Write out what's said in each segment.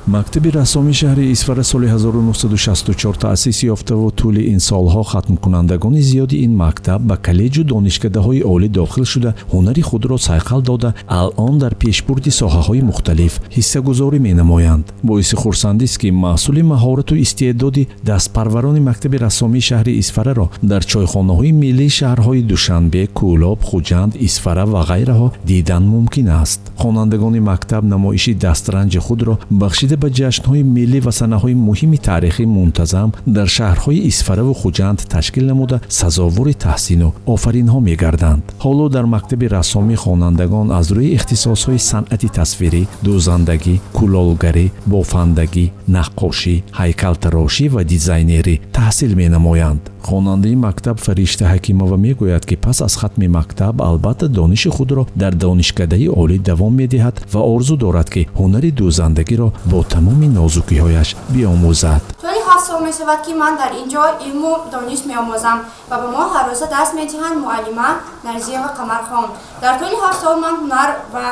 Мактаби рассомии шаҳри Исфара соли 1964 таъсис ёфтаву тӯли ин солҳо хатмкунандагони зиёди ин мактаб ба коллеҷу донишкадаҳои олӣ дохил шуда, ҳунари худро сайқал дода, алъон дар пешбурди соҳаҳои мухталиф ҳиссагузорӣ менамоянд. Боиси хурсандист, ки маҳсули маҳорату истеъдоди дастпарварони мактаби рассомии шаҳри Исфараро дар чойхонаҳои миллии шаҳрҳои Душанбе, Кӯлоб, Хуҷанд, Исфара ва ғайраҳо дидан мумкин аст. Хонандагони мактаб намоиши дастранҷи худро бахшида ба ҷашнҳои миллӣ ва санаҳои муҳими таърихӣ мунтазам дар шаҳрҳои Исфараву Хуҷанд ташкил намуда, сазовори таҳсину офаринҳо мегарданд. Ҳоло дар мактаби рассомӣ хонандагон аз рӯи ихтисосҳои санъати тасвирӣ, дӯзандагӣ, кулолгарӣ, бофандагӣ, наққошӣ, ҳайкалтарошӣ ва дизайнерӣ таҳсил менамоянд. Хонандаи мактаб Фаришта Ҳакимова мегӯяд, ки пас аз хатми мактаб албатта дониши худро дар донишкадаи олӣ давом медиҳад ва орзу дорад, ки ҳунари дӯзандагиро бо тамоми нозукиҳояш биомӯзад. Тӯли 7 сол мешавад, ки ман дар ин ҷо илму дониш меомӯзам ва ба мо ҳаррӯза дарс медиҳанд муаллима Нарзиева Қамархон. Дар тӯли 7 сол ман ҳунар ва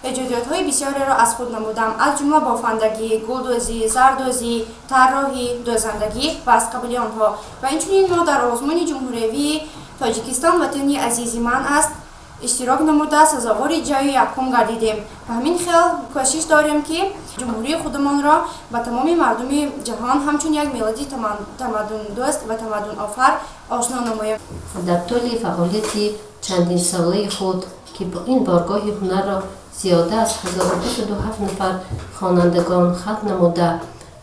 эҷодиётҳои бисёреро аз худ намудам, аз ҷумла бофандагӣ, гулдӯзӣ, зардӯзӣ, тарроҳӣ, дӯзандагӣ ва аз қабили онҳо. Ва инчунин мо дар озмуни ҷумҳуриявии «Тоҷикистон ватани азизи ман аст» иштирок намуда, сазовори ҷойи якум гардидем. Ба ҳамин хел кӯшиш дорем, ки ҷумҳурии худамонро ба тамоми мардуми ҷаҳон ҳамчун як миллати тамаддундӯст ва тамаддунофар ошно намоем. Дар тӯли фаъолияти чандинсолаи худ, ки ин боргоҳи ҳунарро зиёда аз 1207 нафар хонандагон хатм намуда,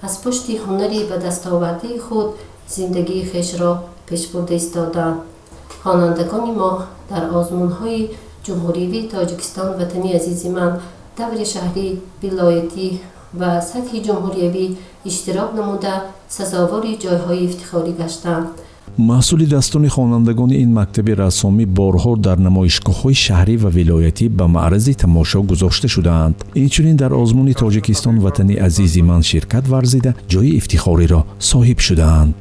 аз пушти ҳунари ба дастовардаи худ зиндагии хешро пеш бурда истодаанд. Хонандагони мо дар озмунҳои ҷумҳуриявии «Тоҷикистон ватани азизи ман» даври шаҳрӣ, вилоятӣ ва сатҳи ҷумҳуриявӣ иштирок намуда, сазовори ҷойҳои ифтихорӣ гаштанд. Маҳсули дастони хонандагони ин мактаби рассомӣ борҳо дар намоишгоҳҳои шаҳрӣ ва вилоятӣ ба маързи тамошо гузошта шудаанд. Инчунин дар озмуни «Тоҷикистон ватани азизи ман» ширкат варзида, ҷойи ифтихориро соҳиб шудаанд.